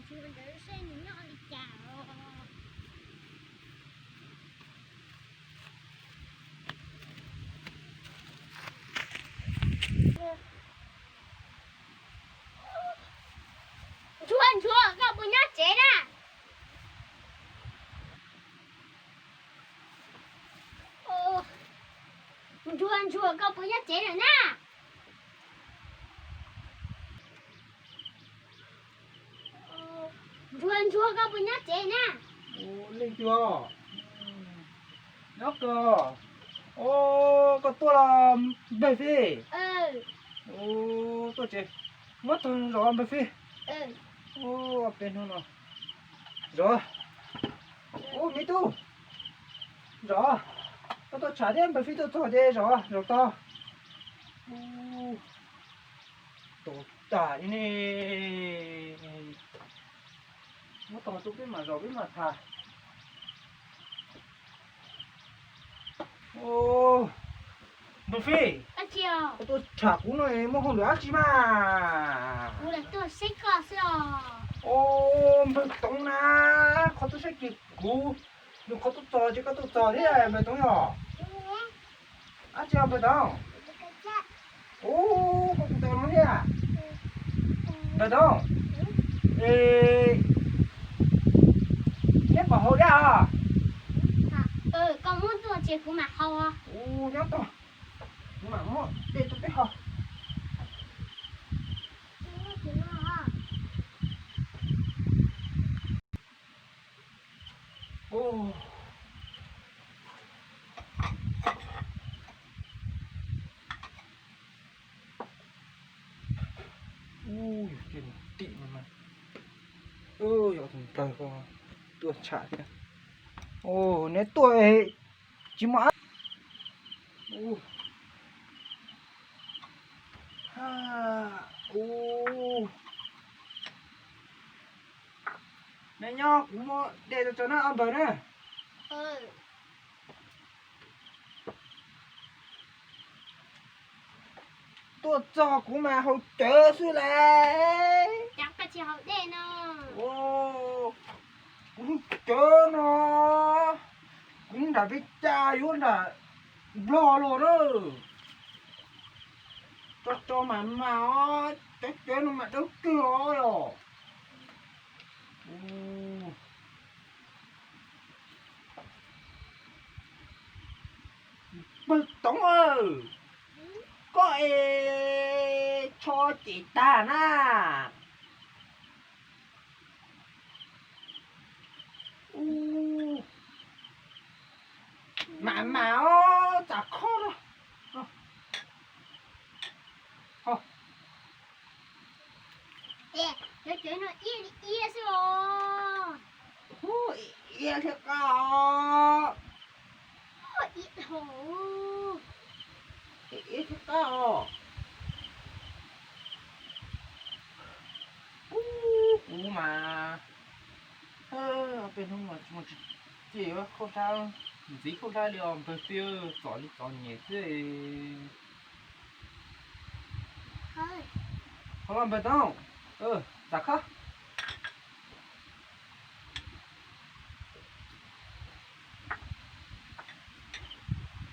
Ntawd seb nws nyob li cas os. Ntsuag, ntsuag, koj puas nyob tsev na? Ntsuag, ntsuag, koj puas nyob tsev lawm na? Ntsuag, ntsuag, koj puas nyob tsev na? Leej twg? Nyob kawg. Koj tuaj los npawg Fij? Tuaj tsev, muab tog zov npawg Fij. Peb hnub no zov. Ub, me tub, zov. Koj tuaj tsham thiab npawg Fij tuaj txog ces zov, zov tog. Tus tag li ne. Muab tog rau peb mam zov peb mam tham. Npawg Fij, koj tuaj tsham kuv no muaj hauj lwm dab tsi mas? Npawg Toov na, qhov tuaj saib kis kuv, nws qhov tuaj txog ces koj tuaj txog thiab npawg Toov yog. Dab tsi os npawg Toov? Ub, koj kuv tau no thiab. Npawg Toov, neb puas haus dej os? Koj muab tuaj ces kuv mam haus. Ub, nyob tog, kuv mam muab dej rau peb haus. Ub, yog tias tim no mas, yog tus npawg ko tuaj tsham thiab. Neb tuaj tsis muaj ab. Neb nyob kuv muab dej rau tso na ob npawg na. Tuaj txog kuv mas haus cawv xwb las. Kuv lub cawv no, kuv nram peb cag yuav nram Nplog los na. Tso tso mas mas os, cov cawv no mas dawb kawg os yom. Npawg Toov, koj es tsho cem tag na. Ub, mam mam os, tsam khob no. Cov cawv no iab li iab xwb os. Iab thiab qab os. Iab thiab qab os. Ub, kuv mas, peb hnub no tsis muaj tsis, ces yuav khaub hlab, ntxiv khaub hlab li os npawg Fij, txom li txom nyem xwb. Ho los npawg Toov, tsam khob.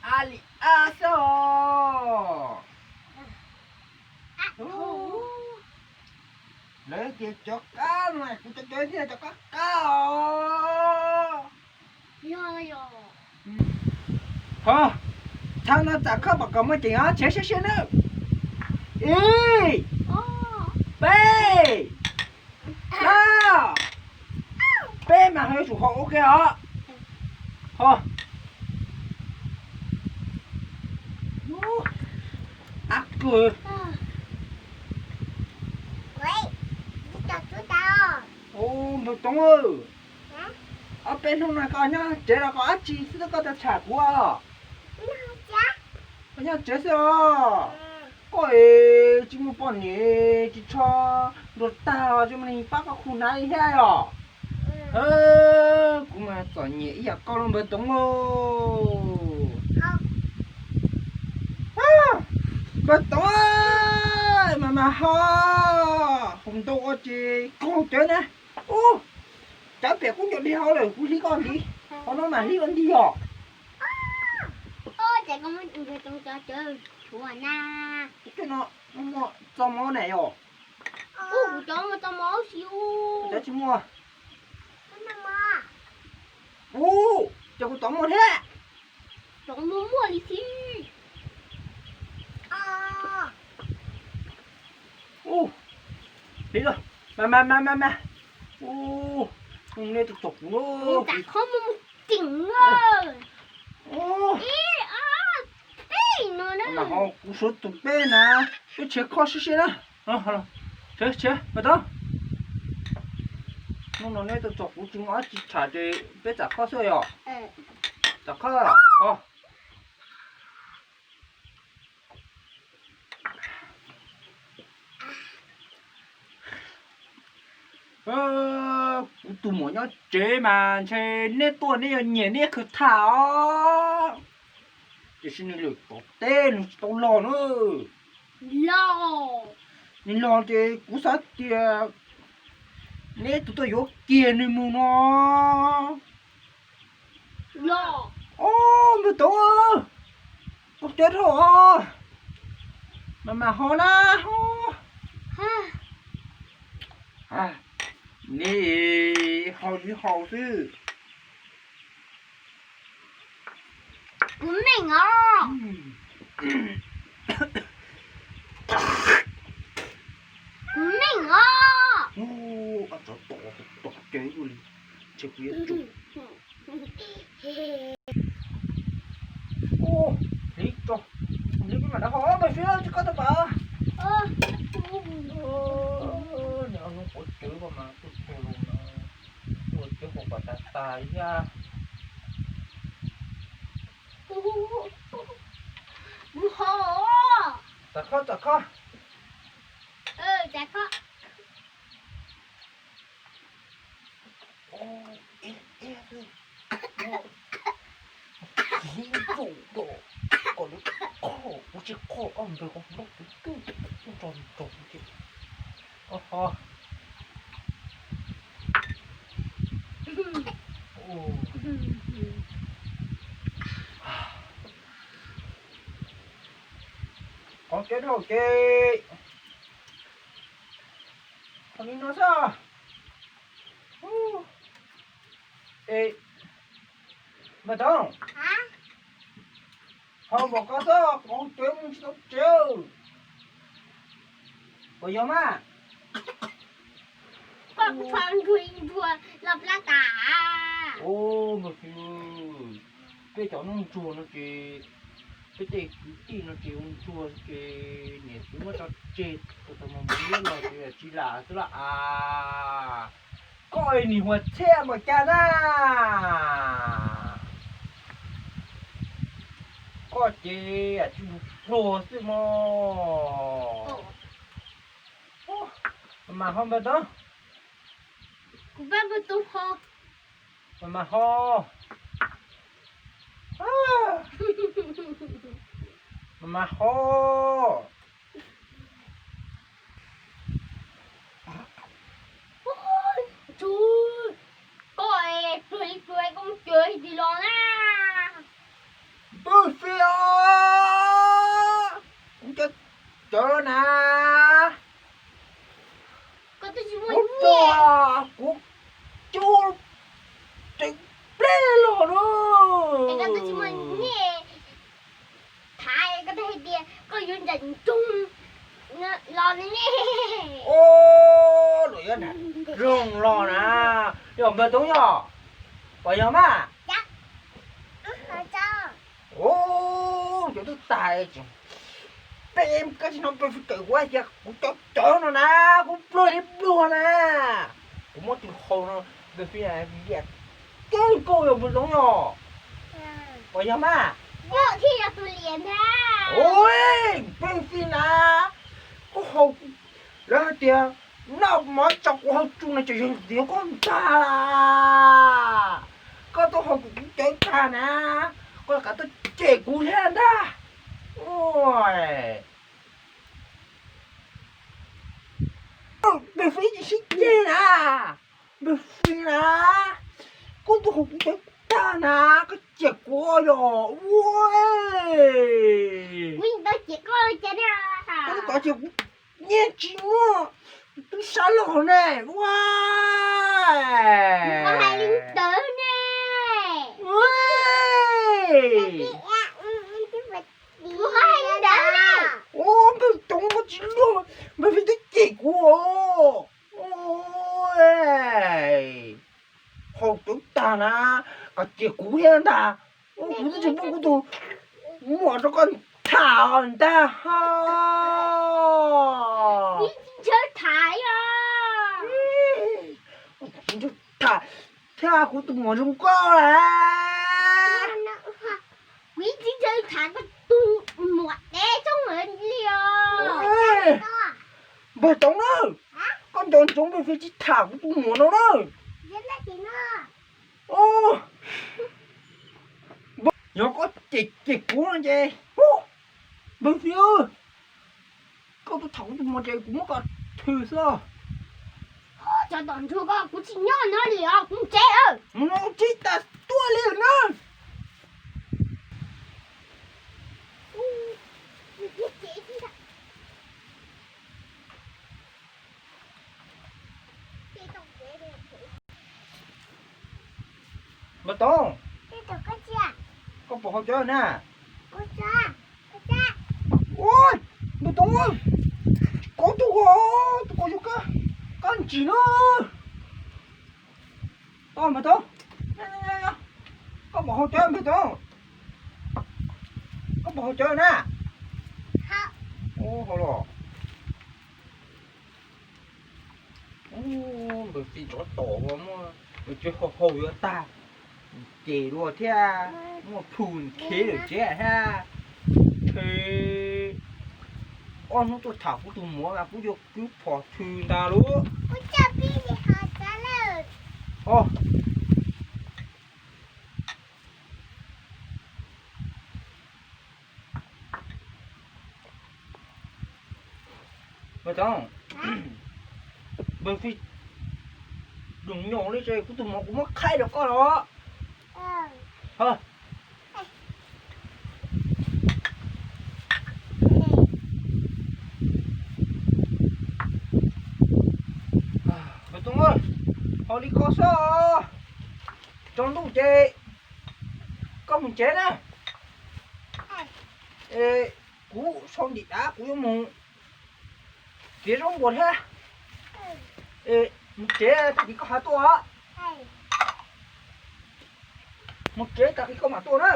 A li ab xwb os. Lawv tias cov qab no kuv cov cawv thiaj cov qab qab os. Ho, thaum no tsam khob pom kom muaj ceem os, tshev siab siab nawb. Ib, peb, plaub, peb mas ho yuav tsum haus ua ke os. Ho, ab kawg. Ub, npawg Toov, ob peb hnub no koj nyob tsev los koj dab tsi xwb koj tau tsham kuv os? Koj nyob tsev xwb os? Koj es tsis muaj poj niam tsis tsho nruas tag os, tsis muaj neeg pab koj khu hnav li thiab os. Kuv mas txom nyem ib yam koj los npawg Toov lauj. Npawg Toov, mas mas ho, haus ntau ua ces koj haus cawv na. Ub, cov pem kuv nco dig hauv lawm, kuv hlib koj hlib, qhov no mas hlib ua ntij yog. Ces koj muab cov tshuav na. Cov no muaj txoj mov na yog. Ub, kuv cov muaj txoj mov si ub. Cov tsis muaj. Ub, cov kuv tod muaj thiab. Cov muaj muaj li si. Ub, hlib los, mas mas mas mas mas. Ub, nej tus txog kuv lub. Tsam qhov muaj muaj ceem. Ub, ib, ob, peb no na. Mas ho kuv suav tus peb na, peb tshiav khob sib sib na. Tshiav, tshiav, mas tau. Hnub no nej tus txog kuv tsis muaj dab tsi tham ces peb tsam khob xwb yog. Tsam khob. Kuv tus muam nyob tsev mas ntshe neb tuaj neb yog nyiam neb khwv tham os. Tiam sis nws lawm tom teb nws tsis tau los na. Nws los ces kuv xav tias neb tus tuaj yuav kiag nws mus no. Ob, npawg Toob, koj cov dhau, mas mas ho na ho. Neb haus li haus xwb. Kuv meej os. Kuv meej os. Ub, tsov tom tom cev li, ntshe kuv yuav tsum. Ub, hlib tso, hlib peb mam rov haus, npawg Fib tsis koj tau pam. Nws ob hnub quav cawv ko mas tuaj txog los mas ua cawv haus kom tas tas thiab. Tsam khob, tsam khob. Ib ntsum do kom lawv qhov kuv tsis qhov ob npawg ko noj kuv twb tso tso ces. Qhov kev dhau ces qhov li no xwb. Es, npawg Toob, ho npaum ko xwb, qhov kev mus tsis tau tsev. Puas yog mas? Koj kuv txhob ntsuag ntsuag los plab tas. Ub, npawg Fib, peb cov noj ntsuag no ces, peb tej kwv tij no ces ua ntsuag ces niam txiv muab tso tseg, tus tus mus mus los ces tsis lam xwb las as. Koj nim huam txhiaj npaum cas na? Koj ces tsis mus pluag xwb mog. Mas ho npawg Toob, kuv pab npawg Toob ho. Mas mas ho, mas mas ho. Koj pluag li pluag koj mus cawv twg los na? Npawg Fib os, kuv cov cawv na, kuv pluag, kuv cub tseem pleb los na. Thaum koj twb hais tias koj yuav ntsam ntsoog los ne. Ub, luag yuav ntsam ntsoog los na, yog npawg Toob yog, puas yog mas? Ub, cov twb tag, peb koj tsis hnov npawg Fib kawm kuv hais tias kuv cov cawv no na, kuv pluag li pluag na, kuv muab tus haus no, npawg Fib liam kawg nkaus yog npawg Toob yog, puas yog mas? Ub, npawg Fib na, koj haus, lawv hais tias noj mov tso kuv hauv tsu no ces yog tias koj ntag las. Koj tuaj haus kuv cawv tag na, koj kam tuaj cem kuv thiab ntag. Npawg Fib tsis sib ceg na, npawg Na, koj tus hauv kuv cov tag na, koj ciam kuv yog ua. Kuv tau ciam koj li cas na? Koj tus kov ciam kuv nyiaj tsis muaj, twb sab los ne. Ua, koj hais li ntawd ne. Kuv hais li ntawd ne. Ua, npawg Toov koj tsis luag, npawg Fij twb cem kuv os. Haus cawv tag na, koj cem kuv thiab ntag. Kuv twb tsis muaj kuv tus muam rau koj tham ntag ho. Kuv tsis ntshaw tham os. Kuv tsis ntshaw tham thiab, kuv tus muam zoo nkauj lawm. Kuv tsis ntshaw tham koj tus muam dev txob li os. Npawg Toov na, koj nco ntsoov npawg Fij tsis tham kuv tus muam no na. Yog koj cem cem kuv no ces, npawg Fij, koj tuaj tham kuv tus muam ces kuv muab koj thwm xwb. Cov tom ntsuag ko, kuv tsis nyob no li os, kuv mus tsev lawm. Mus no tsis tas tuaj li lawm na. Npawg Toov, koj puas haus cawv na? Ua, npawg Toov, koj tus ko, tus ko yog kab ntsis na. Npawg Toov, koj puas haus cawv npawg Toov? Koj puas haus cawv na? Ua, haus los. Npawg Fij tsov tom uas muaj nws cov haus haus yuav tag, ces dua thiab, muaj plhu nws khiav lawm tsev thiab. Ob hnub tuaj tham kuv tus muam mas kuv yuav kwv phom thwm ntag lauj. Npawg Toov, npawg Fij, doos nyoos li ces kuv tus muam kuv muab qhaib rau koj los. Npawg Toov, haus li ko xwb, tsaus ntuj ces koj mus tsev na. Es kuv sau ntim dav kuv yuav mus txiav zaub npua thiab. Es mus tsev tag kis koj mam tuaj. Mus tsev tag kis koj mam tuaj na.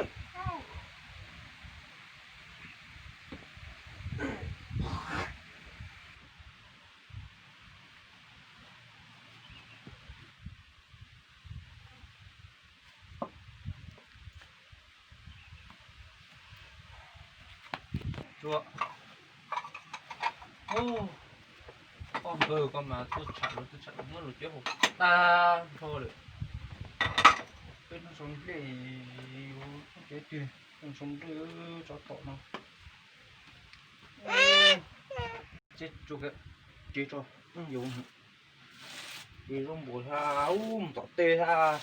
Tsuag, ub, poj npawg koj mas tuaj tsham luag, tuaj tsham luag muab luag cov haus tag nrho lawm. Peb hnub sau nplej, hnub cov twg hnub sau nplej tsov tom no. Tsev tso, tsev tso, yuav ces zoo npaum thiab, ub, mus tom tej thiab.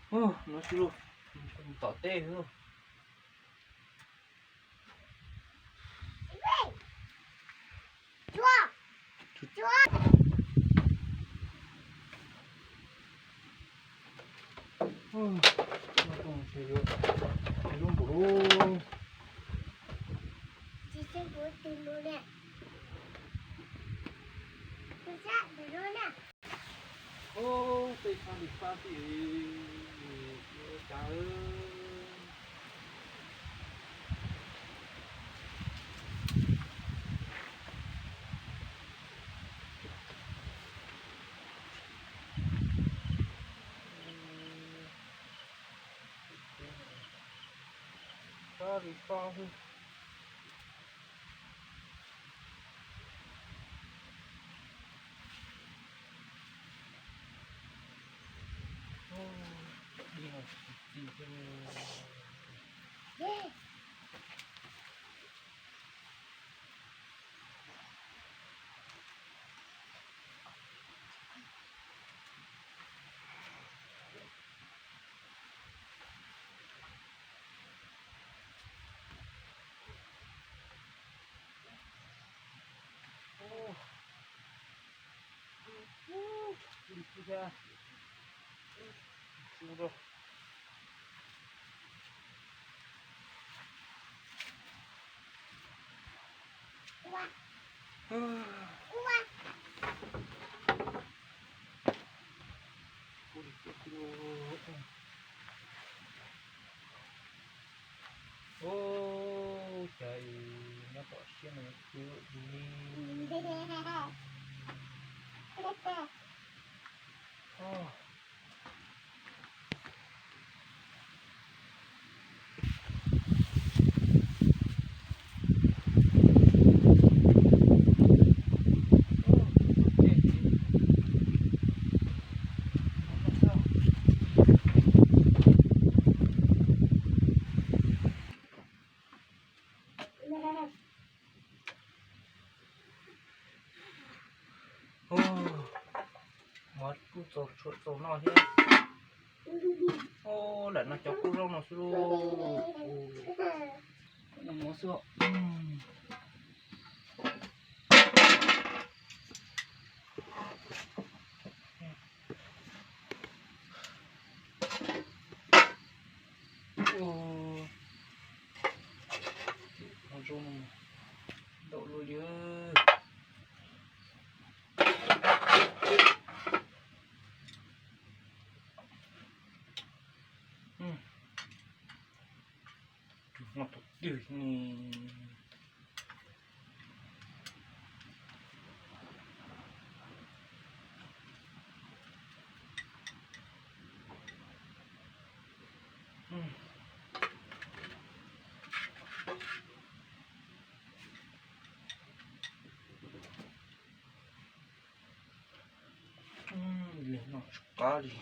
Ub, no tsis luj, mus tom tej xwb. Zoo npaum li. Ub, tej sab li sab xwb, ua cas. Sab li sab xwb. Ub, cas nyob tom siab no twb li. Mov kuj txaus tshuav txaus noj thiab. Lam noj cov kub zaub no xwb lauj. Noj mov xwb. Ntau luaj li. Noj tau twg ne. Li no tsis qab li.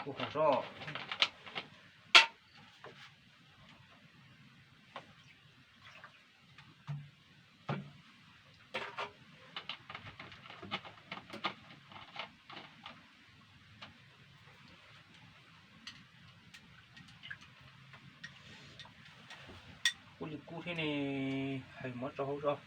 Kuj qhov zoj. Kuj li kub thiab ne, hais mov tso hauv zog.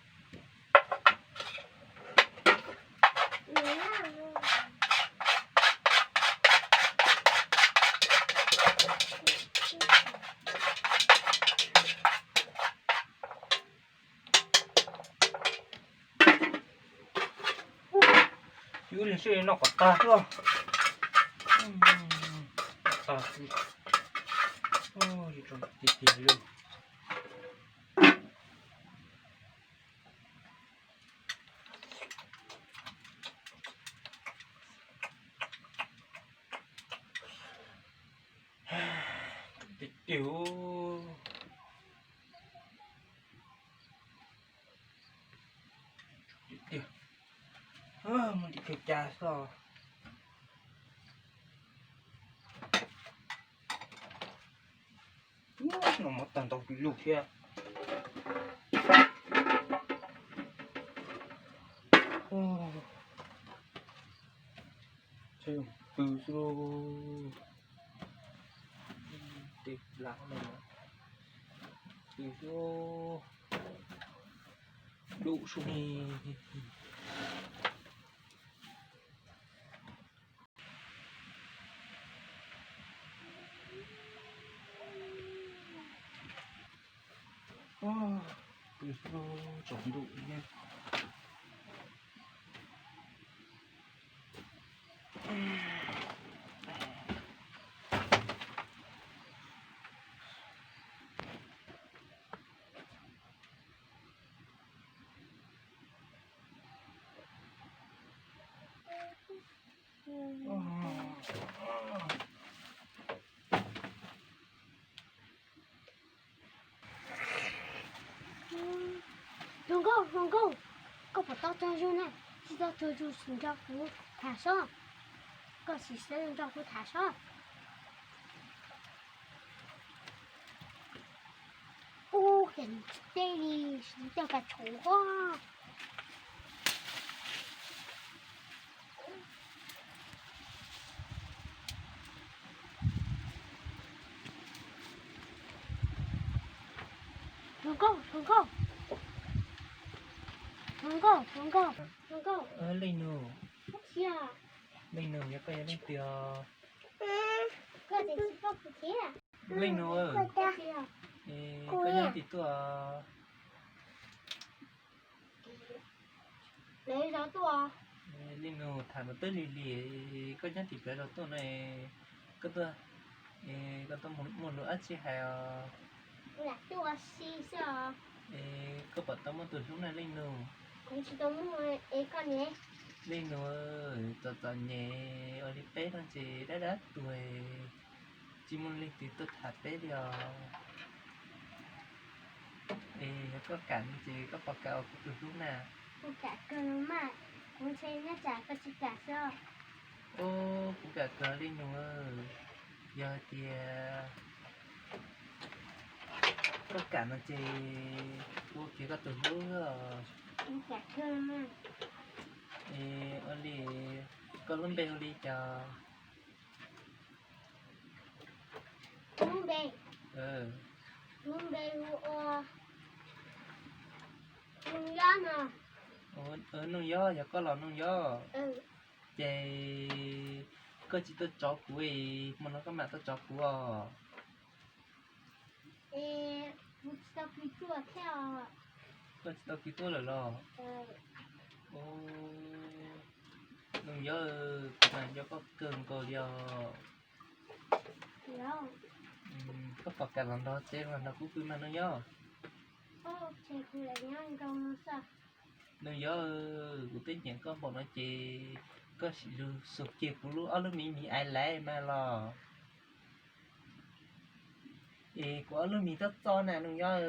Yus li seb noj kom tag xwb. Tag xwb. Tiag tiag li. Tiag tiag. Tiag tiag. Muaj ntim kawg cas xwb. Noj mov tag ntau li lug thiab. Pw xwb. Tej lav no pw xwb. Dub sub ni. Pw xwb tsaus ntuj thiab. Hluas nkauj, hluas nkauj, koj puas tau tsaug zog na? Tsis tau tsaug zog tsis nco kuv tham sob. Koj sim sawv nco kuv tham sob. Ub, cas tsis teb li, tsis teb cas tshuav. Hluas nkauj, hluas nkauj. Hluas nkauj, hluas nkauj, hluas nkauj. Leej nus. Ub, txiv, Leej nus, yog koj yog leej twg os? Leej nus, koj nyob tim tuaj? Leej nus, tham no twb lig lig, koj nyob tim plaws zos tuaj no, koj tuaj, koj tuaj muaj lus dab tsi hais os? Koj pom tau muaj tus hlub na leej nus? Leej nus, txom txom nyem ua li peb no ces dab dab tuag, tsis muaj leej twg tuaj tham peb li os. Es yog koj kam no ces koj puas kam ua kuv tus hlub na? Kuv kam kawg, kuv ntshe nyob tsam koj tsis kam xwb. Ub, kuv kam kawg leej nus, yog hais tias koj kam no ces kuv ua kiag koj tus hlub os. Es ua li, koj lub npe hu li cas? Kuv lub npe, kuv lub npe hu ua Nooj Yob no. Nooj Yob, yog koj los Nooj Yob? Ces koj tsis tuaj tsov kuv es hmo no koj mam tuaj tsov kuv os. Koj tsis tau kwv tuaj lawm los? Nooj Yob, kuv mas nco koj kawg nkaus li os. Koj puas kam los nrog tsev los nrog kuv pw mas Nooj Yob? Nooj Yob, kuv twb nyiam koj npaum no ces koj sim lug xuas kiag kuv lub ob lub mis mis ais laiv mas los. Es kuv ob lub mis txob txob na Nooj Yob.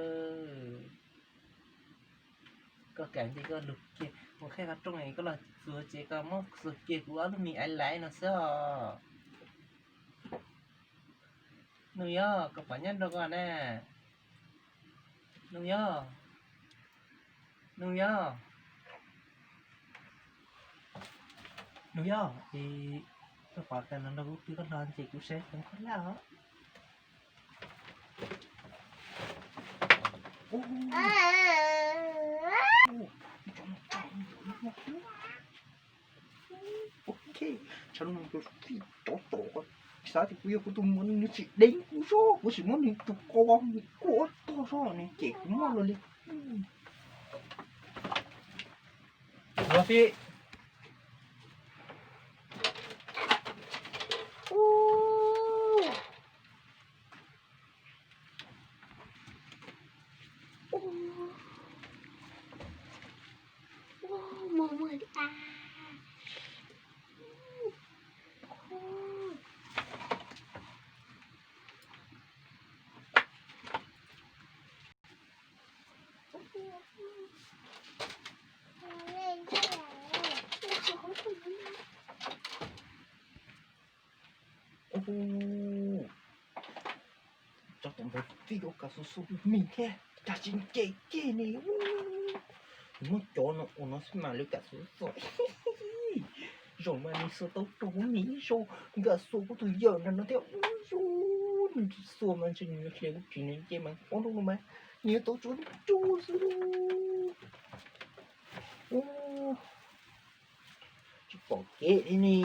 Koj kam ces koj lug kiag mus qhib qhov rooj es koj los xuas ces koj muab xuas kiag kuv ob lub mis ais laiv no xwb os. Nooj Yob, koj puas nyob nrog koj na? Nooj Yob, Nooj Yob, Nooj Yob, es koj puas kam los nrog kuv pw koj hlo ces kuv saib feem koj laj os. Tshav ntuj no fij cov tom, xav tias kuv yog kuv tus muam nws tsis deev kuv zog, kuv sim muab nws tus ko nws kuaj ob tog zog nws cem kuv mog los li. Los tib. Cov tom ntawd fij ua kam xuas xuas mis thiab, cas tsis nce kiag ne. Nws muab cov no ua no xwb mas lawv kam xuas xuas. Zaum mas nws xuas tau rau kuv mis ib zaug, nkam xuas kuv tus yawm nrog no thiab. Ub, nws tsis xuas mas ntshe nws yuav hlias kuv tsis nws nce mas ob lub no mas nws yuav tau tsuav nruj xwb. Ub, tsis pom kev li ne.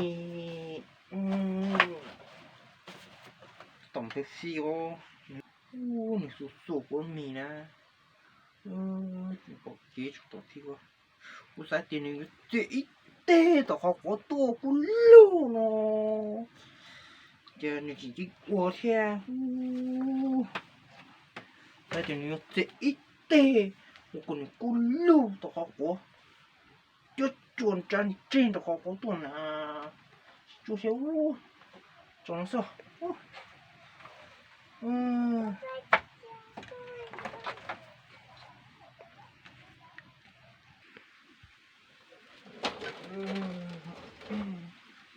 Tom ntawd xij os. Ub, nws xuas xuas kuv mis na. Tsis pom kev tsis pom kev. Kuv xav tias nws yuav txiav ib teg tom qhov quav tuaj kuj lug no, ces nws tseem cia ua thiab. Xav tias nws yuav txiav ib teg ua kom nws kuj lug tom qhov quav, cuab tsuas nra ntseg rau qhov quav tuaj na. Tsuas thiab, tso no xwb.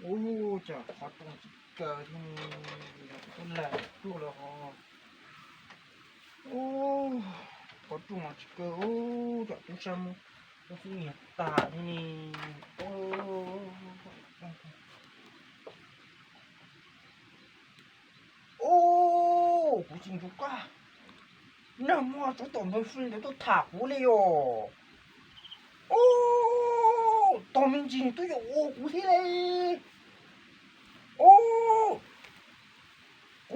Ub, tsam qhov rooj tsis kaw thiab ne, kuv twb lag pluaj lawm hos. Ub, qhov rooj mas tsis kaw, ub, tsam tub sab muab tub xub nyiag tag thiab ne. Ub, kuv tsis ntsub koj, nag hmo tsov tom ntawd fij ntawd tuaj tham kuv li os. Ub, tos me ntsis nws twb yuav ua kuv thiab li.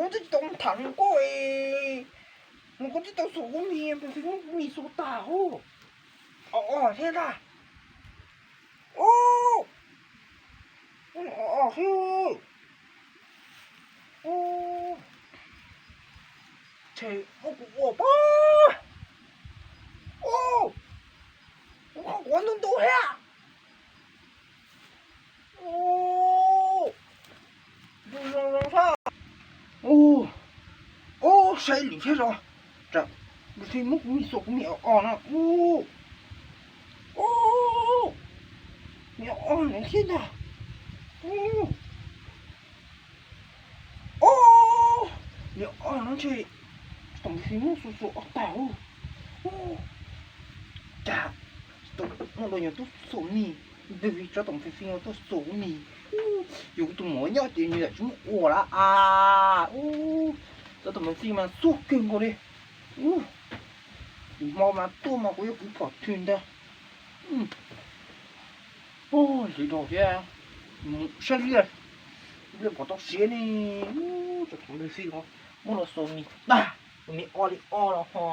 Kuv twb tsis tau tham hluas nkauj, hluas nkauj twb tau xuas kuv mis, tus xwb muab kuv mis xuas tag hos. O o thiab ntag. Ub, o o thiab. Ub, ntshe muab kuv ua pab. Ub, kuv qhov kuv ntub ntub thiab. Ub, zoo zoo sab. Ub, ub, saib lwm thiab os. Tsam nws thiaj muab kuv mis xuas kuv mis o o no. Ub, ub, mis o o no thiab ntag. Ub, ub, mis o o no ntshe tsis tau nws thiaj muab xuas xuas o tag. Ub, cas tsis tau muaj dua nyuag tub xuas mis, ntshe tsov tom fis fis no tuaj xuas kuv mis. Ub, yog kuv tus muam nyob ces nws lam tsis muab ua lawm a. Ub, tsov tom fis fis mas xuas kawg nkaus li. Ub, hmo mas tuaj mas kuv yuav kuv phom thwm ntag. Ub, lig dhau thiab. Mus saib liaj, liaj pom tau siav ne. Ub, tsov tom fis fis no muab los xuas mis tag, mis o li o los ho.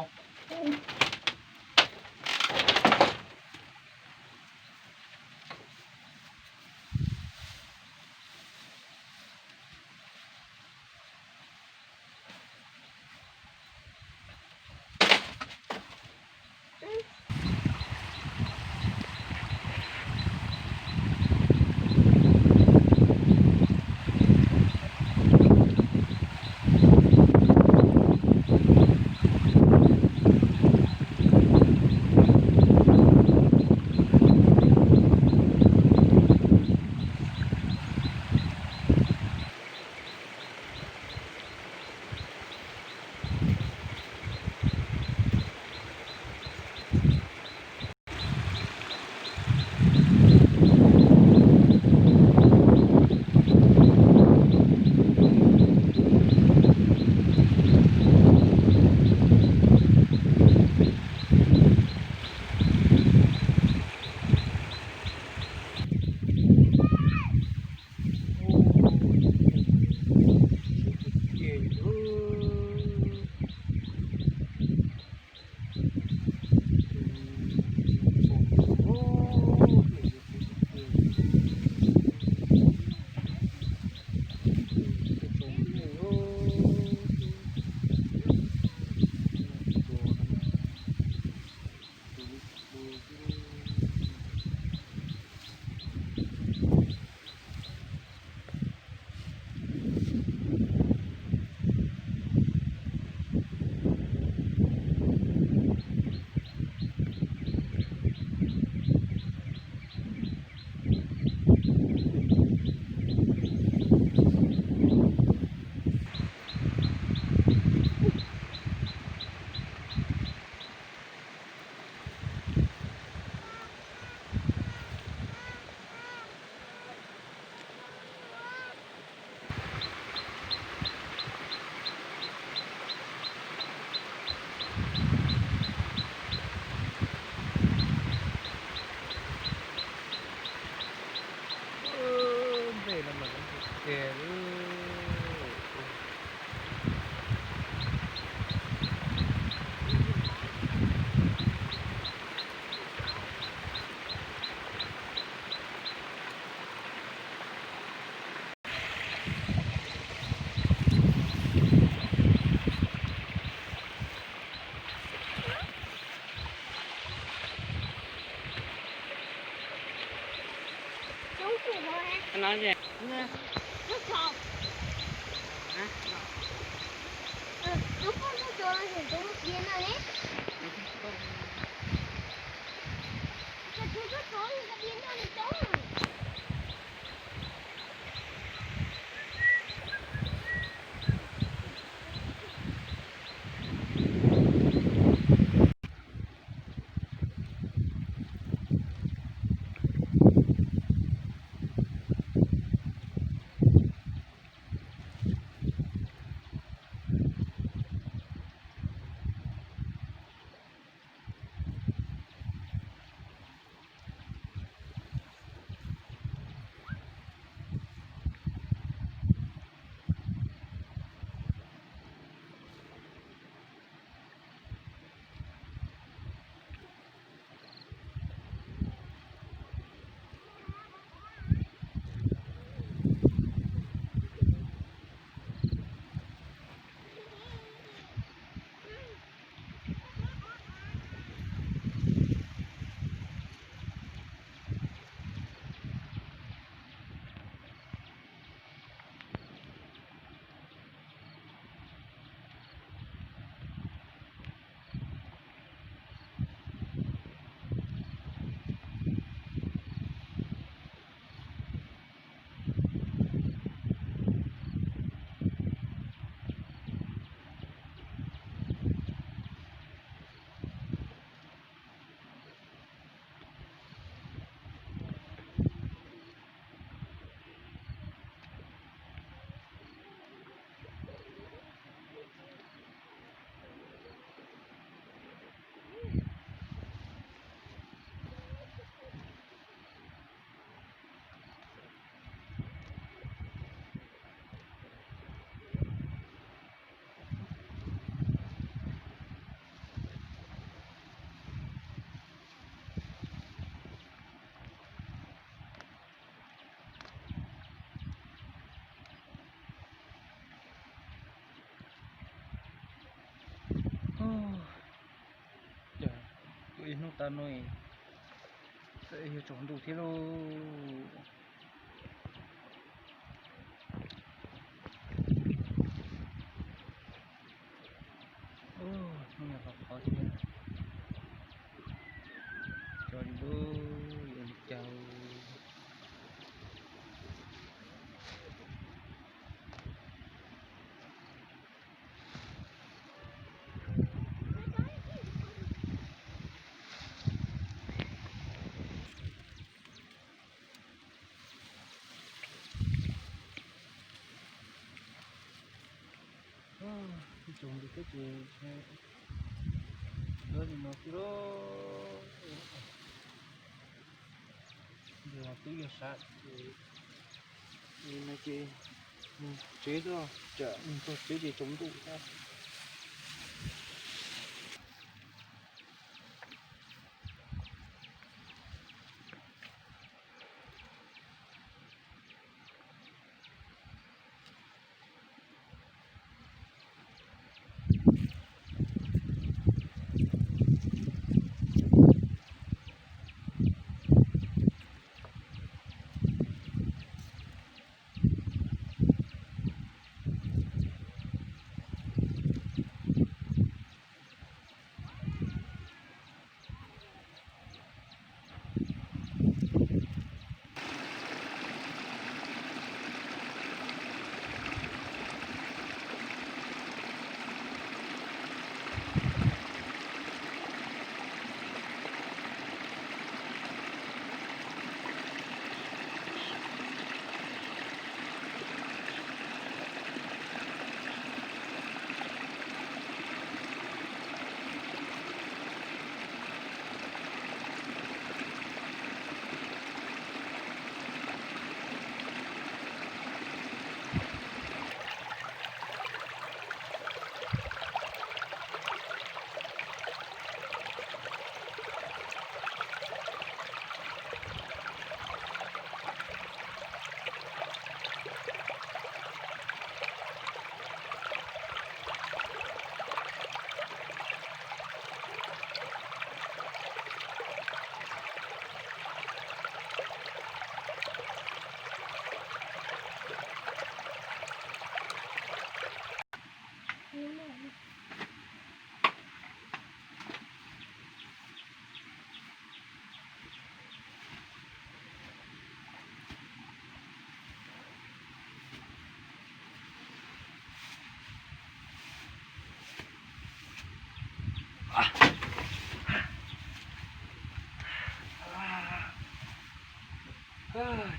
Ntej no mas ntxim tiag li. Tag no txawm yog tsaus ntuj thiab lauj. Hnub no qhov qhov thiab, tso li lub yuav li cas. Tsaus ntuj thiab ces, ua li no xwb lauj. Ntawm no twb yog sab ces, li no ces mus tsev, tsam mus txog tsev ces tsaus ntuj thiab.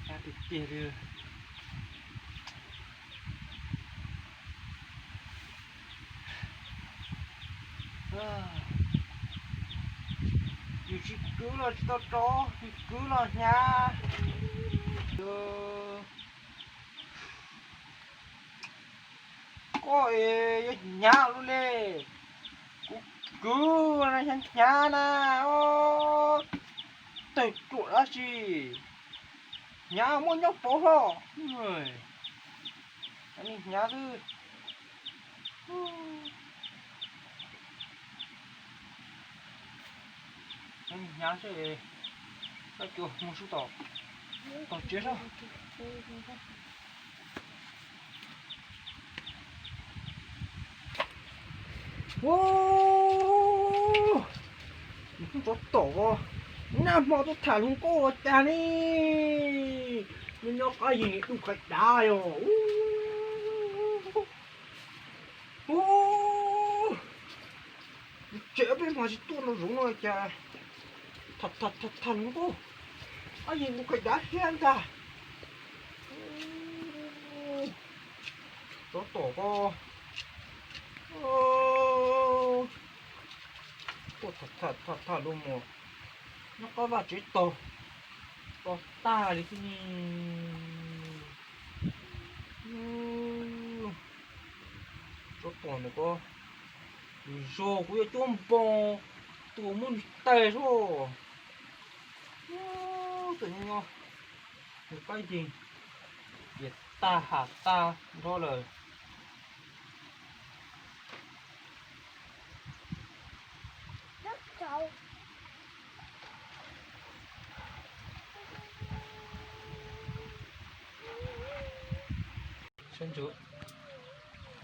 Cab tiag tiag li. Yus tsis kwv los tsis tau rov, tsis kwv los hnyav. Koj es yuav hnyav lub li, kuv kwv no hnyav hnyav na, tawg ruam dab tsi, hnyav muaj nyob pauv hlo, hnyav xwb. Hnyav xwb, koj cua mus sub tom, tom tsev sub. Ua, tsov tom ko, nag hmo tuaj tham hluas nkauj ua cas ne, nyob nyob qab yeeg dub qais dav yog. Ua, tseem peb hmo tsis tuaj no zoov no cas tham hluas nkauj, qab yeeg dub qais dav thiab ntag. Tsov tom ko, tuaj tham tham luag mus nyob qab vaj tsev taug, to tag li xwb ne. Tsov tom ntawm ko, lwm zaug kuv yuav cuab npo tua muab nws tag sub. Txawm nyob nws qab yeeg, ces tag ham tag nrho lawm. Ntsug,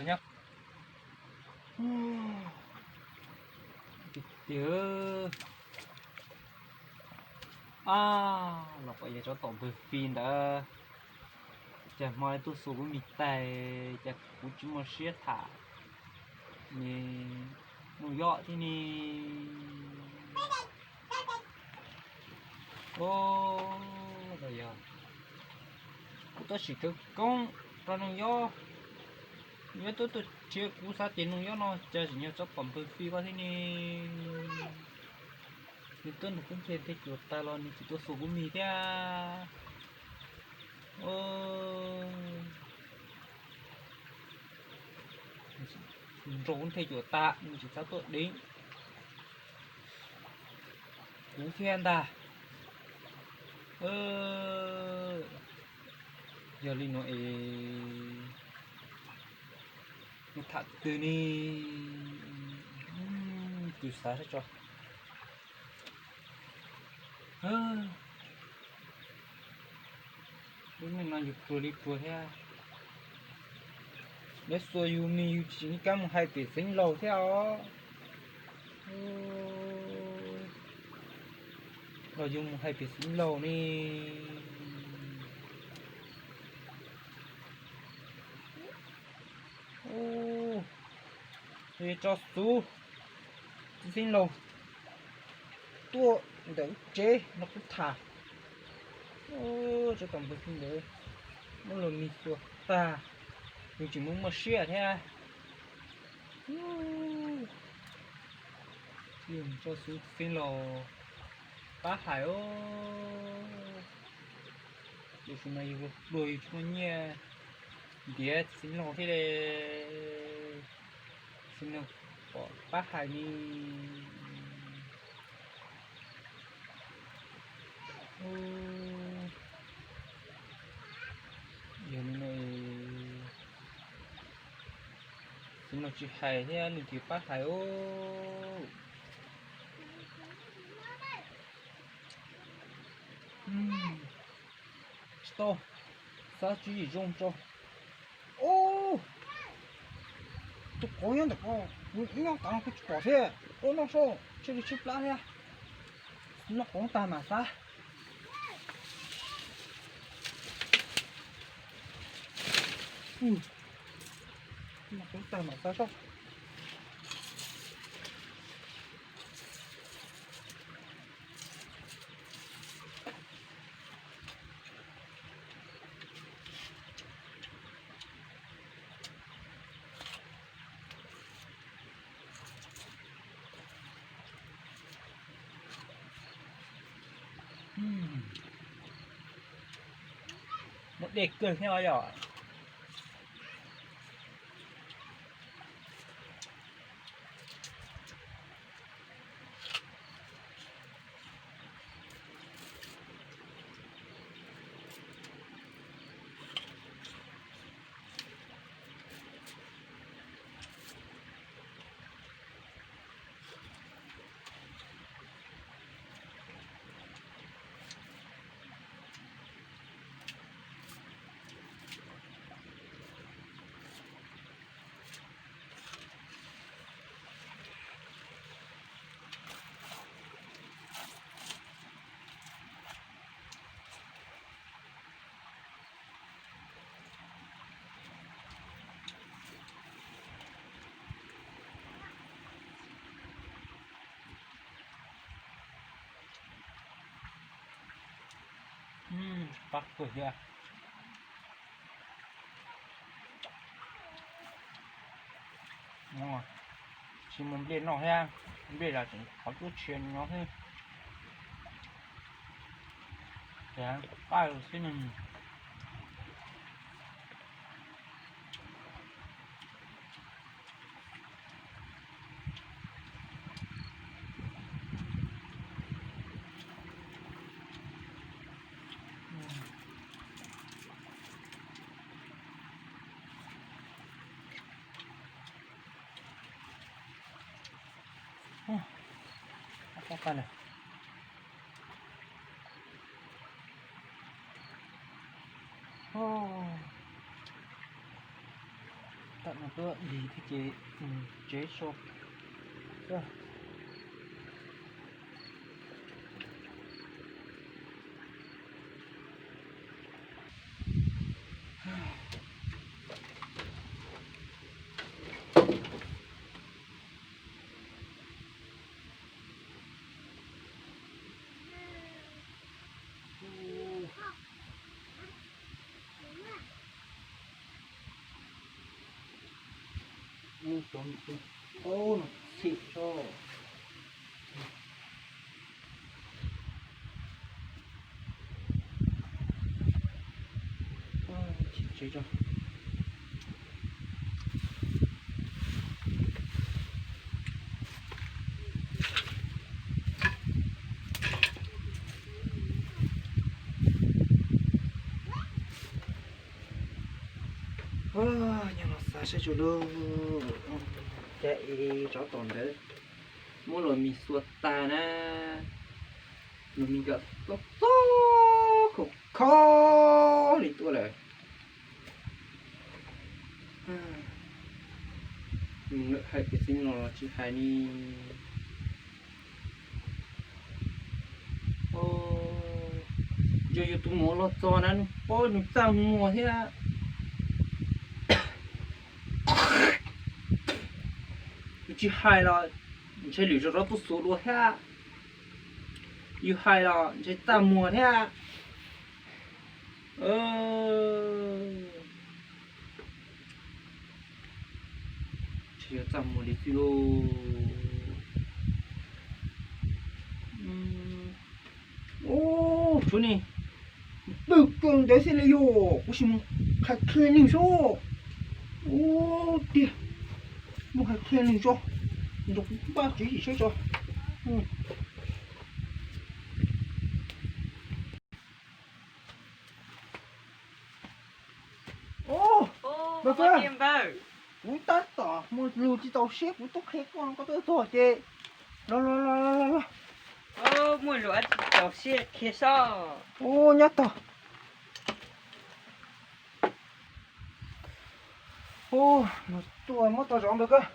nyob tiag tiag. A, los pom yawg tsov tom npawg Fij ntawd, cas hmo tuaj xua kuv mis tais, cas kuv tsis muaj siab tham. Nws Nuj Yob thiab ne. Os, yog kuv tab sis khawv koob rau Nuj Yob, Nuj Yob twb tuaj nrhiav kuv, xav tias Nuj Yob no cas tseem yog tsov tom npawg Fij ko thiab ne. Nws tuaj nrog kuv nce nthe cuam tag los nws tsis tuaj xua kuv mis thiab. Nrog kuv nthe cuam tag nws tsis xav tuaj deev kuv thiab ntag. Yog li no es mus tham twg ne, kws xav sab tso. Lub neej no yus pluag li pluag thiab. Lawv xua yus mis yus tsis tseem kab mus hais pem Xeev Laus thiab os. Los yus mus hais pem Xeev Laus ne. Ub, tso xov txiv Xeev Laus tuaj ntawm tsev no kuv tham. Tsov tom npawg Fij ntawd muab luag mis xua tag, nws tseem muaj muaj siab thiab. Tso xov txiv Xeev Laus pab hais os. Tiam sis mas yus pluag yus tsis muaj nyiaj ntiav txiv Xeev Laus thiab li. Txiv Xeev Laus pom pab hais li. Yog li no, Xeev Laus tsis hais thiab leej twg pab hais os. Tsis tau, xav tswv yim zoo tso. Ub, tus qoob nyob ntawm ko, kuv nyob tas kuv tsis pom thiab. Ub, noj soj tshiab li tshiab plab thiab. Noj qoob tag mam xav. Noj qoob tag mam xav soj. Muaj dej kawg thiab os yom. Pab kawg thiab. Tsis muaj nplej noj thiab, nplej los tseem qhov cuab tshia nyob xwb. Ces pab xwb ne. Lig thiab ces mus tsev so. Nyob no xav saib tsuas lub, cas es tsov tom ntawd muab luag mis xua tag na, luag mis nkawd txob txob khov kho li tuaj lawm. Hais tias xeev los tsis hais ni. Yog yus tus muam los txog na nws paub nws txaj muag thiab. Yus tsis hais los ntshe lwm zaus rov tuaj xuav dua thiab. Yus hais los ntshe txaj muag thiab. Ntshe yuav txaj muag li xwb lauj. Ub, tshuav ne, pawg kawg ntawd xwb li yog kuv sim mus qhia qhia nws saib. Ub tiag, mus qhia qhia nws tso, nrog kuv pab tswv yim saib tso. Ub, npawg, kuv tab tom muaj lus tsis txaus siab kuv tuaj qhia koj no koj twb tuaj ces los los los los los. Muaj lus tsis txaus siab qhia saib. Ub, nyob tog. Ub, tuaj muab tau zov npawg koj.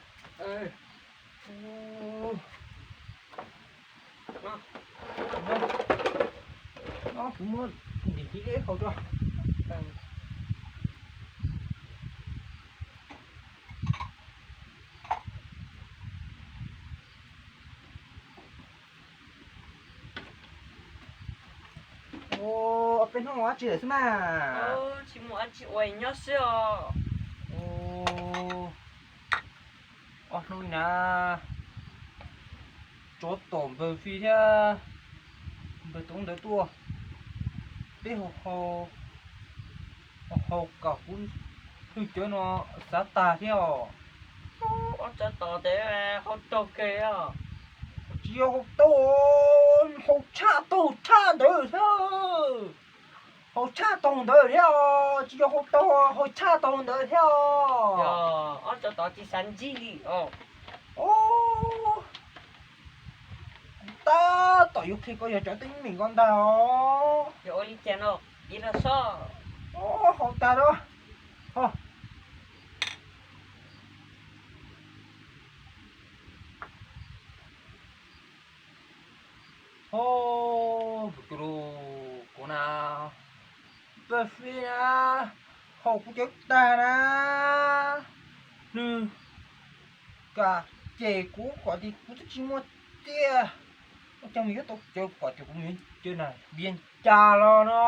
No kuv muab ntim tib leb hau tso. Ua peb hnub ua dab tsi lawm xwb mas? Tsis muaj dab tsi ua nyob xwb os. Ob hnub na, tsov tom npawg Fij thiab npawg Toob ntawd tuaj, peb haus haus kom kuv hwj cawv no xav tag thiab os. Ob tsov tom ntawd haus raug kawg os. Tsis yog haus taug, haus tshaj taug tshaj ntawd thiab. Haus tshaj taug ntawd thiab os, tsis yog haus taug, haus tshaj taug ntawd thiab os. Ob tsov tom tsis xav ntsib li os. Tab tom yuav qhia koj yog cov teeb meem ko ntag os. Yog ua li cas no, piv los sob. Haus tag los. Hos, kuv na, npawg Fij na, haus kuv cawv tag na, nws kam cem kuv kom tias kuv twb tsis muaj tiag, ua cas nws yuav tau cawv kom tias kuv mus yuav cawv na vias cas los no,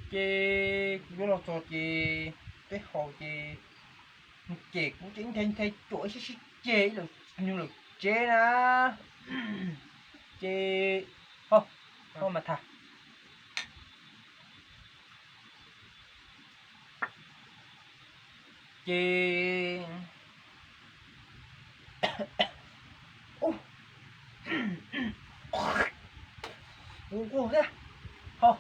ces kuv yuav los txog ces peb haus ces nws cem kuv ces nthe nthe cuam ib sib sib ceg ib lawm, nws lawm tsev na, ces ho, ho mas tham. Ces, ub, nquag thiab, ho,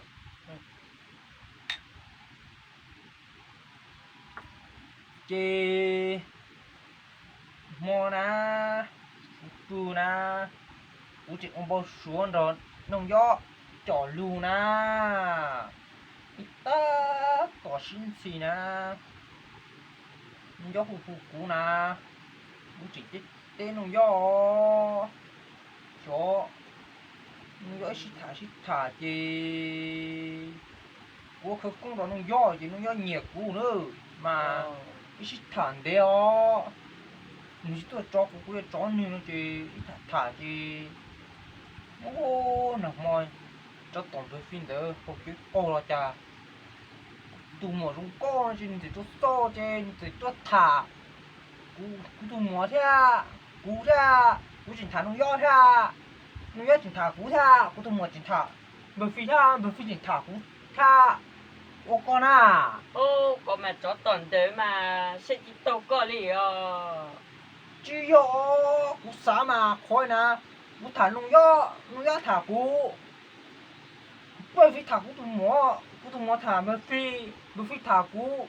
ces hmo na, kuv pw na, kuv tseem ua npau suav nrog noog yob coj lug na, ib tab tom sib ntxhi na, Nuj Yob hu hu kuv na, kuv tseem teb teb Nuj Yob, xyov Nuj Yob ib sib tham sib tham ces kuv ua khawv koob rau Nuj Yob ces Nuj Yob nyiam kuv na, mas ib sib tham ntev os, nws tsis tuaj tso kuv, kuv yuav tso nws no ces ib tham tham ces, ub, nag hmo tsob tom npawg Fij ntawd haus cawv qaug los cas, tus muam zoo nkauj no ces nws txawm tuaj xauj ces nws txawm tuaj tham kuv, kuv tus muam thiab kuv thiab, kuv tseem tham Nuj Yob thiab, Nuj Yob tseem tham kuv thiab, kuv tus muam tseem tham npawg Fij thiab, npawg Fij tseem tham kuv thiab. Ua koj na. Ub, koj mas tsob tom ntawd mas saib tsis taus koj li os. Tsis yog, kuv xav mas qhov na, kuv tham Nuj Yob, Nuj Yob tham kuv, npawg Fij tham kuv tus muam, kuv tus muam tham npawg Fij, npawg Fij tham kuv,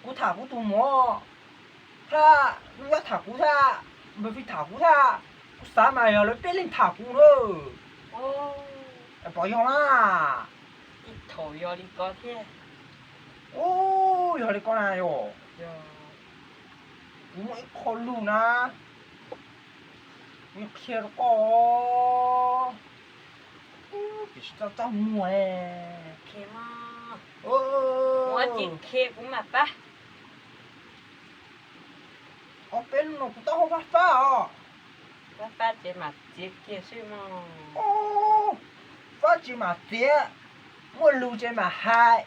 kuv tham kuv tus muam thiab, Nuj Yob tham kuv thiab, npawg Fij tham kuv thiab. Kuv xav mas yog lawv peb leeg tham kuv na. Pom yog na. Ib thaum yog li ko thiab. Ub, yog li ko na yog, kuv muaj ib qho lus na, kuv yuav qhia rau koj. Tiam sis txaj txaj muag. Qhia mas. Ua tsis qhia kuv mam pab. Ob peb hnub no kuv taub hau fab fab os. Fab fab ces mam txiav kiag xwb mog. Fab tsis mam txiav, muaj lus ces mam hais.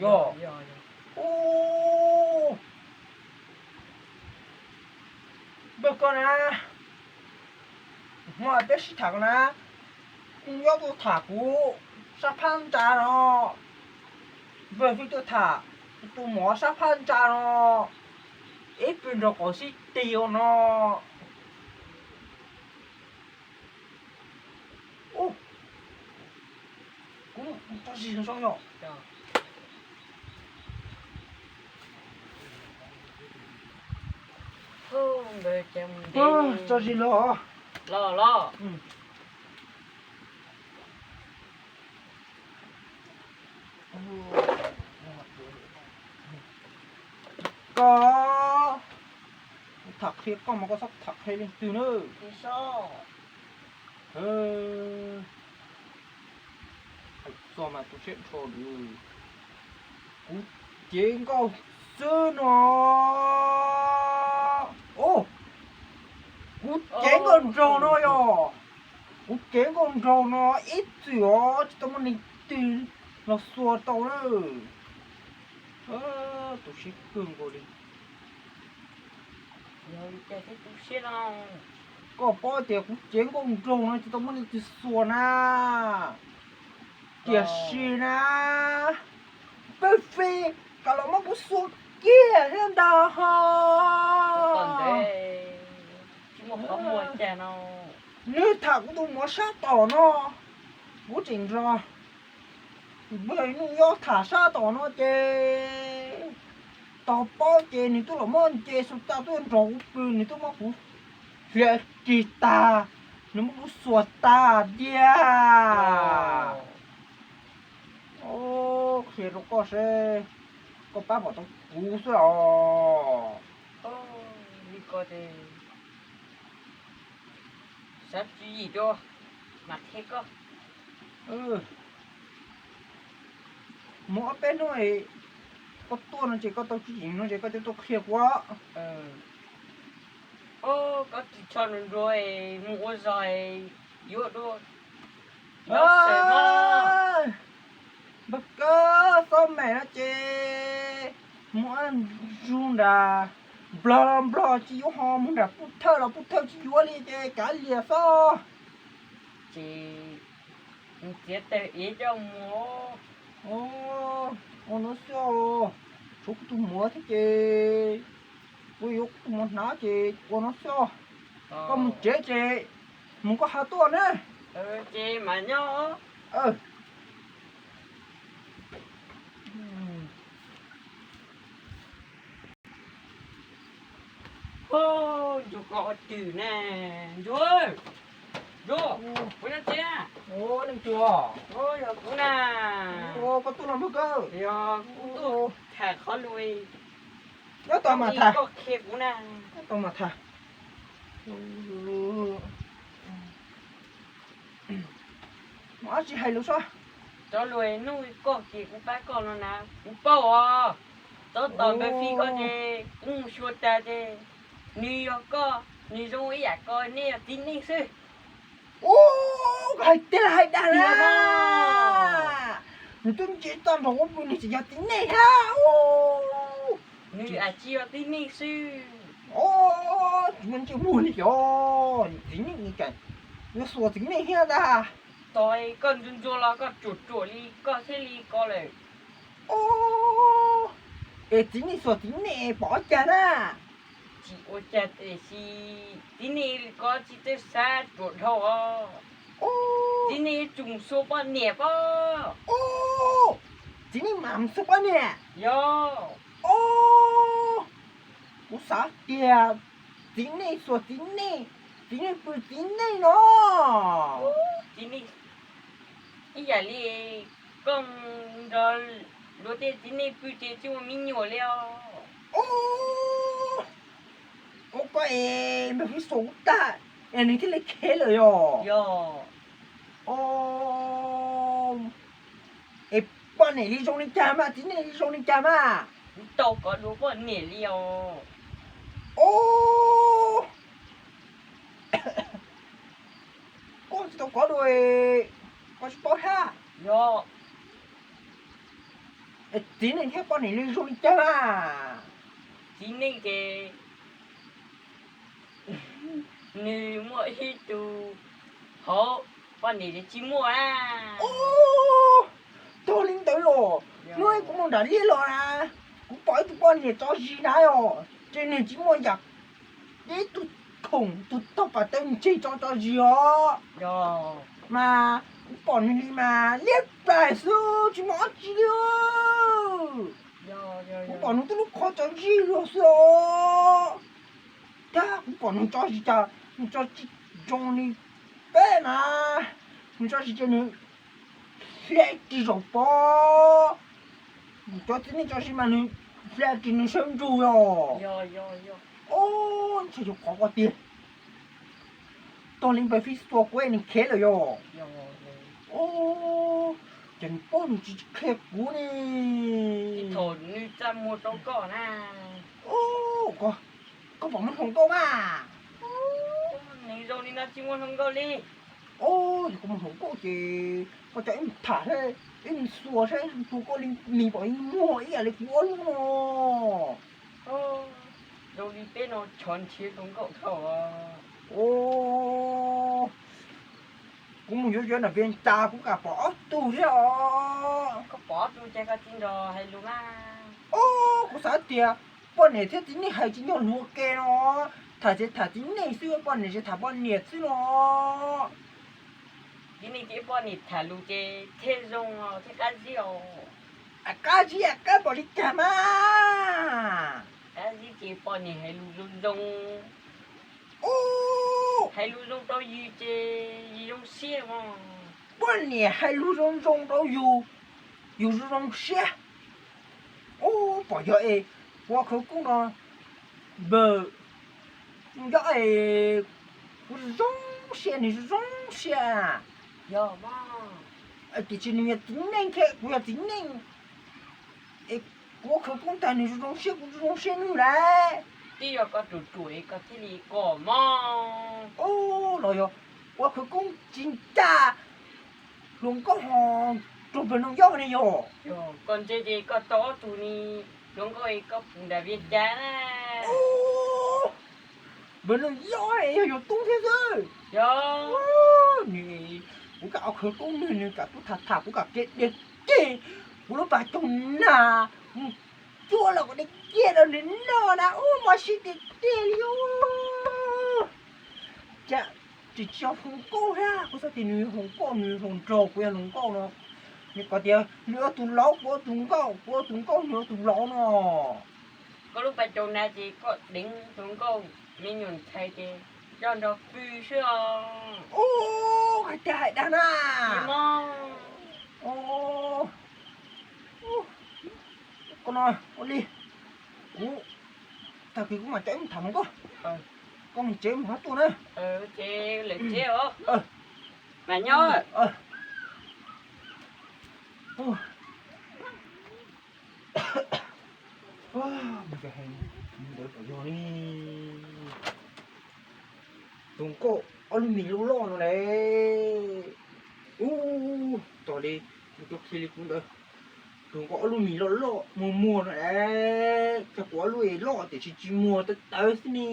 Yog. Ub, npawg koj na, hmo peb sib tham ko na, Nuj Yob tuaj tham kuv sab phab ntsa no, npawg Fij tuaj tham tus muam sab phab ntsa no, ib pw nraum qaum xib tig ua no. Ub, kuv tso zis los soj yom. Tso zis los. Los los. Koj, kuv tham qhia koj mas koj txhob tham qhia leej twg na. Txog mas tus siab nrho, kuv cev nkauj xwb no. Kuv cev nkauj nraug no yog, kuv cev nkauj nraug no ib txwm os tsis tau muaj leej twg los xuas tau lawm. Tus siab kawg nkaus li. Koj paub tias kuv cev nkauj nraug no tsis tau muaj leej twg xuas na. Tiam sis na, npawg Fij kam los muab kuv xuas kiag thiab ntag ho. Nws tham kuv tus muam sab tom no, kuv tseem nrog npawg Nuj Yob tham sab tom no ces tau paub ces nws twb los muab nce xu tas tuaj nrog kuv pw, nws twb muab kuv hliav kis tag, nws muab kuv xuas tag tiag. Qhia rau koj seb koj pab pom tau kuv xwb os. Li ko ces xav tswv yim dua, mam qhia koj. Mus ob peb hnub, koj tuaj no ces koj tau tswv yim no ces koj thiaj tuaj qhia kuv. Koj ris tsho nruas nruas, mus ua zog yuav dua. Npawg Kawb, xob maim no ces mus ua zug nram Nplog los Nplog tsis yuav, ho mus nram Pub Thawj los Pub Thawj tsis yuav li ces kav liam xwb. Ces mus txiav taws ev coj mus. Ua no xwb, tshuav kuv tus muam thiab ces kuv yuav kuv tus muam hnav ces ua no xwb. Koj mus tsev ces mus koj hais tuaj na. Ces mam nyob. Ntsuag, koj ua twg ne? Ntsuag, Ntsuag, kuv nyob tsev. Leej twg? Yog kuv na. Koj tuaj los npawg Kawb? Yog kuv tuaj tham qhov lus. Nyob tau mas tham, nyob tau mas tham. Mus ob tsis hais lus sob. Cov lus hnub koj ces kuv pab koj no na, kuv paub os. Tab tom npawg Fij koj ces kuv mus xyuas tas ces nws yog koj, nws zoo ib yam koj, nej yog txiv neej xwb. Ub, koj hais tiag hais dag na. Nws twb ntsia txog nrog ub pw nws tsis yog txiv neej thiab. Nws tsis yog txiv neej xwb. Tsis muaj ntsej muag li os, txiv neej li cas, yuav xuas txiv neej thiab ntag. Tog, koj ntsuag ntsuag los koj ruam ruam li koj thiaj li ko lawm. Es txiv neej xuas txiv neej pom ua cas na? Tsis ua cas tiam sis txiv neej ko tsis txawj xav ruam dhau os. Txiv neej yuav tsum xuas poj niam pob. Txiv neej mam xuas poj niam. Yog. Kuv xav tias txiv neej xuas txiv neej, txiv neej pw txiv neej no. Txiv neej ib yam li koj nrog luag tej txiv neej pw ces tsis muaj me nyuam li os. Ua koj es npawg Fij xuas kuv tag es nws thiaj li khiav lawm yog? Yog. Es poj niam li zoo li cas mas txiv neej li zoo li cas mas? Kuv tau kov dua poj niam li os. Koj tsis tau kov dua, koj tsis paub thiab. Yog. Es txiv neej thiab poj niam li zoo li cas mas? Txiv neej ces nws muaj ib tug hauv, poj niam ces tsis muaj na. Tog li ntawd los, hnub kuv mus nram liaj los na, kuv pom ib tug poj niam tso zis na os, ces nws tsis muaj yam ib tug khoom tus tog pas taw ntseg tso tso zis os. Mas kuv pom nws li mas liab plas xwb tsis muaj dab tsi li. Kuv pom nws tib lub qhov tso zis luag xwb os. Tab kuv pom nws tso zis cas nws tso tsis zoo li peb mas, nws tso zis ces nws hla ris zaum pov. Cov txiv neej tso zis mas nws hla ris nws sawv ntsug yog. Ntshai yog qhov ko tiag. Tog li npawg Fij xuas kuv es nws khiav lawm yog? Ces nws paub nws tsis qhia kuv ne. Thaum nws txaj muag rau koj na. Koj pom muaj hluas nkauj mas? Nws zoo li no tsis muaj hluas nkauj li. Yog koj muaj hluas nkauj ces koj coj wb mus tham seb, wb mus xuas seb hluas nkauj li nws pom muag ib yam li kuv ob lub no. Zoo li peb no tshov nrhiav hluas nkauj dhau. Kuv mus yuav yuav nram Vias Cas kuv kam pom ob tug thiab os. Koj pom ob tug ces koj tsis nrog hais lus mas. Kuv xav tias poj niam thiab txiv neej hais tsis nyog luag ke no, tham ces tham txiv neej xwb, poj niam ces tham poj niam xwb no. Txiv neej thiab poj niam tham lus ces thiaj zoo thiaj qab zib os. Qab zib qab npaum li cas mas? Qab zib ces poj niam hais lus zoo zoo, hais lus zoo rau yus ces yus zoo siab os. Poj niam hais lus zoo zoo rau yus, yus zoo zoo siab. Ub, pom yog es kuv ua khawv koob no, npawg, nyob es kuv zoo siab nws zoo siab. Yog, tiam sis nws yog txiv neej thiab kuv yog txiv neej, es kuv ua khawv koob tag nws zoo zoo siab kuv zoo siab nws lawm. Twb yog koj ruam ruam es koj thiaj li kom mog. Los yog ua khawv koob tsis ncaj, hluas nkauj ho raug npawg Nuj Yob ne yog? Koj ntse ces koj tau ob tug ni, hluas nkauj es koj pum nram Vias Cas na. Npawg Nuj Yob yog yus tub thiab xwb. Yog. Nws, kuv kam ua khawv koob nws, nws kam tuaj tham tham kuv kam cia dej kiag kuv lub pas coog nag mus cuab los kom dej kiag rau nws noj na. Ub, mob siab tiag tiag li. Cas tsis tsis yog hluas nkauj thiab, kuv xav tias nws yog hluas nkauj, nws hluas nraug, kuv yog hluas nkauj no. Nws kom tias nws ua tus laus, kuv ua tus nkauj, kuv ua tus nkauj, nws ua tus laus no. Koj lub pas coog nag ces koj deev hluas nkauj me nyuam ntxhais ces coj nrog pw xwb os. Ub, hais tiag hais dag na. Koj no ua li, kuv Kuv mam coj ib mus tham hluas nkauj, koj mus tsev mus hab tuaj na. Lawv tsev os, mas nyob. Ntawd kom yog li, tus nkauj ob lub mis loj loj no las. Ub, tos li, mus rau qhia li kuv ntawd. Tus nkauj ob lub mis loj loj muag muag no las, cas kuv ob lub es loj tiam sis tsis muag tawv tawv xwb ne.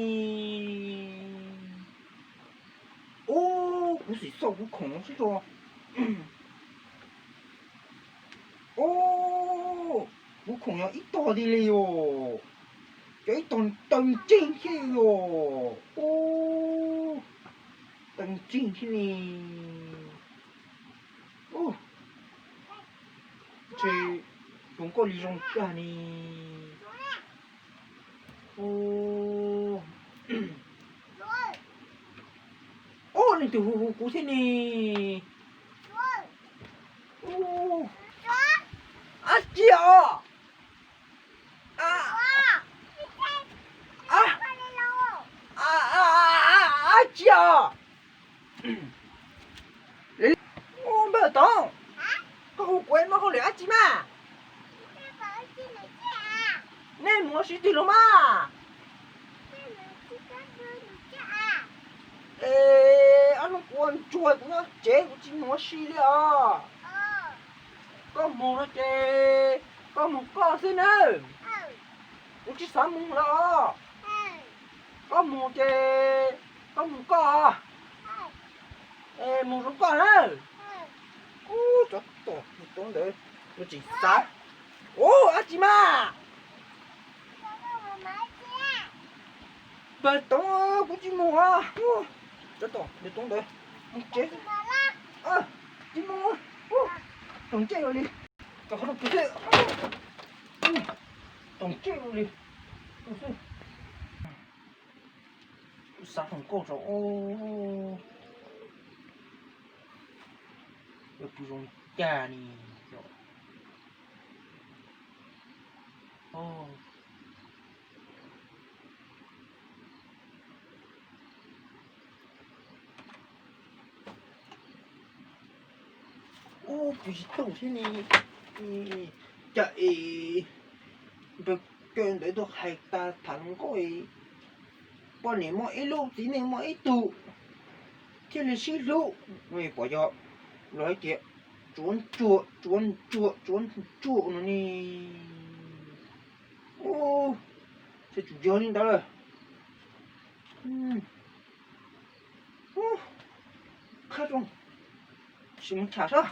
Ub, kuv xim xauj kuv khoom xwb tso. Ub, kuv khoom yog ib tog tiag li os. Cov ib tog taw ntseeg thiab li os. Ub, taw ntseeg thiab ne. Ub, ntshe tus nkauj li zoo kawg ne. Ub, leej twg hu hu kuv thiab ne. Ab tsi os. Ab tsi os. Npawg Toov, koj hu kuv es muaj hauj lwm dab tsi mas? Nej mus ua si twg los mas? Es ob hnub kuv ua ntsuag kuv nyob tsev kuv tsis mus ua si li os. Koj mus no ces koj mus koj xwb nawb. Kuv tsis xav mus lawm os. Koj mus ces koj mus koj. Mus zoo koj na. Ub, tsov tom ntawd, kuv tsis xav. Ub, dab tsi mas? Npawg Toov, kuv tsis mus. Tsov tom ntawd, mus tsev. Tsis mus. Toom ncej ua li. Toom ncej ua li. Xav hluas nkauj tso, yuav pw zoo cas ni. Ub, pw tsis tau thiab ne. Cas es npawg Toov ntawd tuaj hais tas tham hluas nkauj, poj niam muaj ib lub txiv neej muaj ib tug, thiaj li sib hlub. Pom yog los hais tias tsuav ntsuag tsuav ntsuag tsuav ntsuag no ne. Ub, tsuas yog li ntawd lawm. Qab zoo, sim mus tham sab.